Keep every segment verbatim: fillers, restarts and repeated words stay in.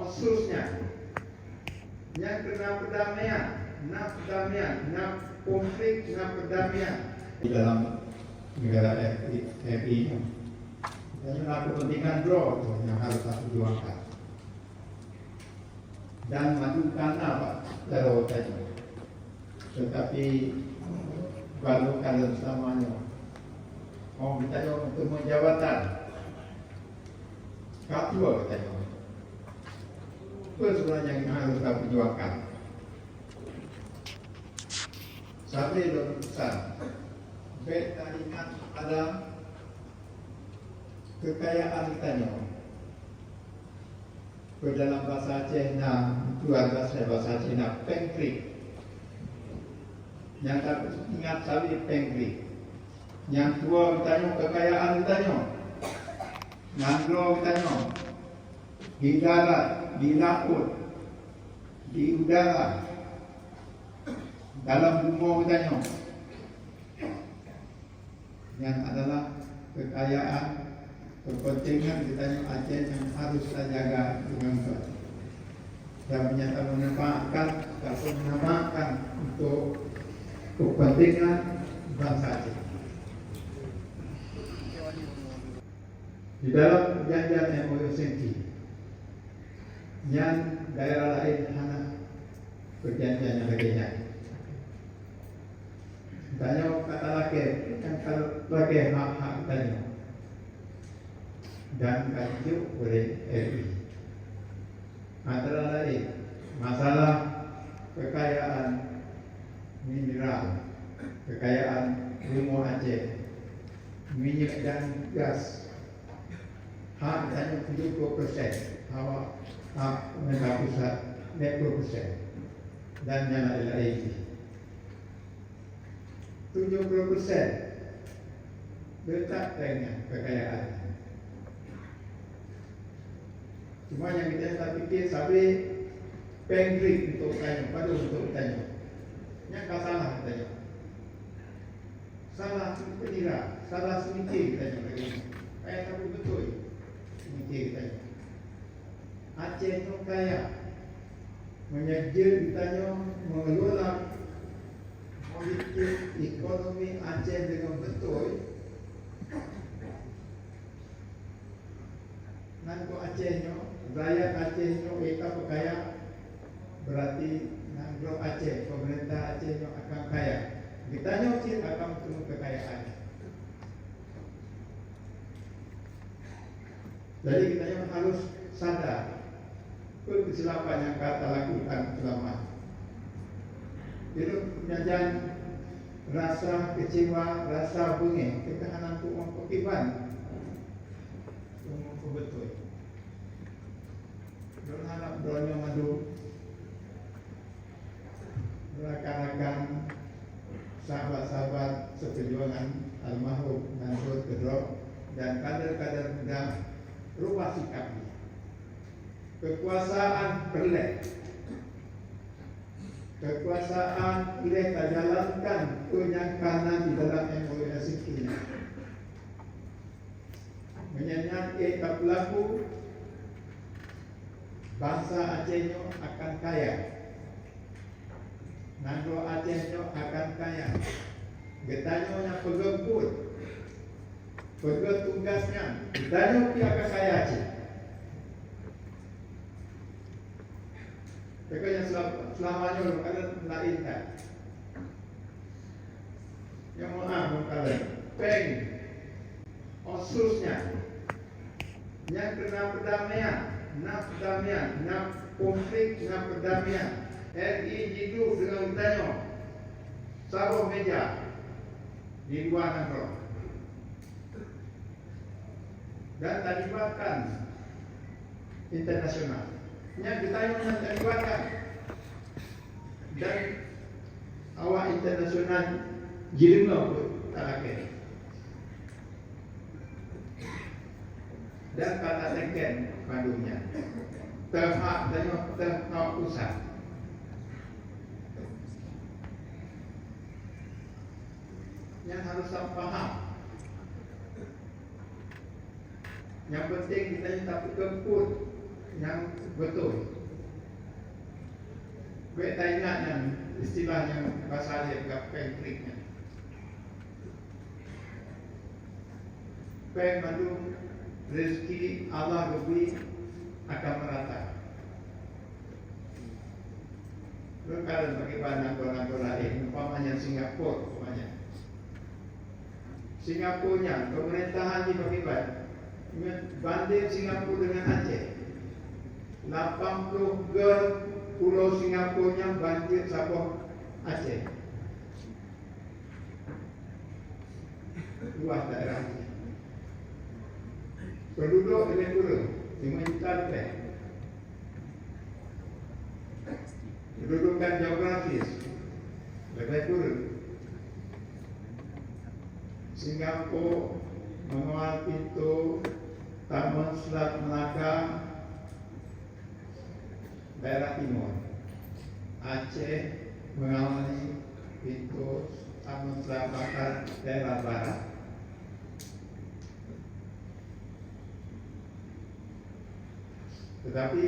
Khususnya, nyang keu na perdamaian, na perdamaian, na konflik, na perdamaian di dalam negara R I, R I nyoe. Dan na kepentingan droe nyang harus taperjuangkan. Dan madu kana bak jaroe tanyoe. Tetapi baru kalian selamanya. Orang kita yang untuk jabatan. Ka tuwo geutanyoe. Peue sebenarnya nyang harus tapeujuangkan? Sabe lôn pesan, bèk taingat pada kekayaan geutanyoe. Keu dalam basa Aceh na, tuan basa, basa Cina, péng krik. Nyang taingat sabe péng krik. Nyang tuwo geutanyoe kekayaan geutanyoe. Nanggroe geutanyoe. Di darat, di laôt, di udara, dalam bumoe geutanyoe. Nyan adalah kekayaan, kepentingan geutanyoe Aceh nyang harus tajaga deungon beutôi. Dan meunyo tamanfaatkan, tapeumanfaatkan untuk kepentingan bansa Aceh. Di dalam perjanjian M O U Helsinki, nyan daerah laén hana perjanjian nyang lagèe nyan. Tanyoe ka talakèe, ka talakèe hak-hak tanyoe dan ka jijok oleh R I. Antara laén, masalah kekayaan mineral, kekayaan rumoh Aceh, minyeuk dan gas, hak tanyoe tujuh puluh persen, hak, hak pemerintah pusat lhèe ploh persen, dan nyang laén-laén jih. Tujuh puluh persen letak tanyoe kekayaan. Cuma nyang kita tapikir sabe péng krik untuk tanyoe, padum untuk tanyoe. Nyan ka salah tanyoe. Salah pengira, salah seumiké tanyoe lagèe nyan. Payah tapeubeutôi seumiké tanyoe. Aceh nyoe kaya. Meunyo jeuet geutanyoe mengelola politik ekonomi Aceh deungon beutôi, nanggroe Aceh nyoe, rakyat Aceh nyoe ék ka peukaya, berarti nanggroe Aceh, pemerintah Aceh nyoe akan kaya. Geutanyoe cit akan meuteumèe keukayaan. Jadi, geutanyoe harus sadar peue keusilapan nyang ka talakukan seulama. Jadi, meusajan rasa keucewa, rasa beungéh, kita hana tu'oh pakriban. Tu'oh peubeutôi. Lôn harap droeneuh mandum rakan-rakan, sahabat-sahabat seperjuangan almarhum Nan Tut keudroe dan kader-kader muda rubah sikap jih. Kekuasaan peureulèe. Kekuasaan peureulèe tajalankan peue nyang ka na di dalam M O U Helsinki nyan. Meunyo nyan ék tapeulaku, bansa Aceh nyoe akan kaya. Nanggroe Aceh nyoe akan kaya. Geutanyoe nyang peugeuh buet, peugeuh tugaih nyan, geutanyoe pih akan kaya cit. Teuka nyang seula-, seulama nyoe lôn kalon laén that. Nyang meu'ah lôn kalon. Péng. Khususnya, nyang keu na perdamaian, na perdamaian, na konflik, na perdamaian. R I jiduek deungon geutanyoe. Saboh meja di luwa nanggroe. Dan talibatkan internasional. Nyan geutanyoe nyang talibatkan. Dan awak internasional jideungoe peue talakèe. Dan ka tateken mandum nyan. Teuhak tanyoe, teuhak pusat. Nyan harôh tapaham. Nyang penting geutanyoe tapeukeumpot Nyang beutôi. Bèk taingat nyan istilah nyang basa lé ka péng trik nyan. Péng mandum rezeki Allah geubri akan meurata. Lôn kalon pakriban nanggroe-nanggroe laén, umpamanya Singapura, umpamanya. Singapura nyan, pemerintahan jih pakriban, banding Singapura dengan Aceh. Lapan ploh gèt pulo Singapura nyan banding saboh Aceh. Luwah daerah jih. Penduduk leubeh kureueng, lima juta leubeh. Kedudukan geografis leubeh kureueng. Singapura, Menua Pintu, Taman Selat Melaka, daerah timur. Aceh, Menua Pintu, Taman Selat Melaka, daerah barat. Tetapi,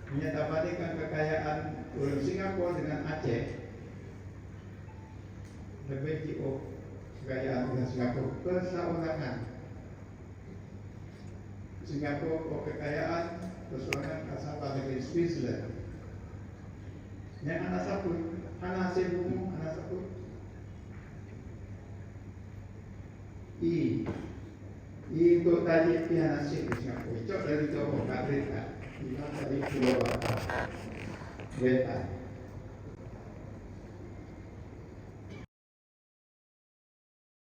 meunyoe tabandingkan kekayaan ureueng Singapura dengan Aceh, leubeh jiôh kekayaan ureueng Singapura peusaorangan. Singapura kekayaan peusaorangan ka saban lagèe Switzerland. Nyang hana sapeue, hana hasé bumoe, hana sapeue. Ie, ie untuk tajék pih hana sép di Singapura. Cok dari Johor ka kereta. Inan tadi pulo Batam. Kereta.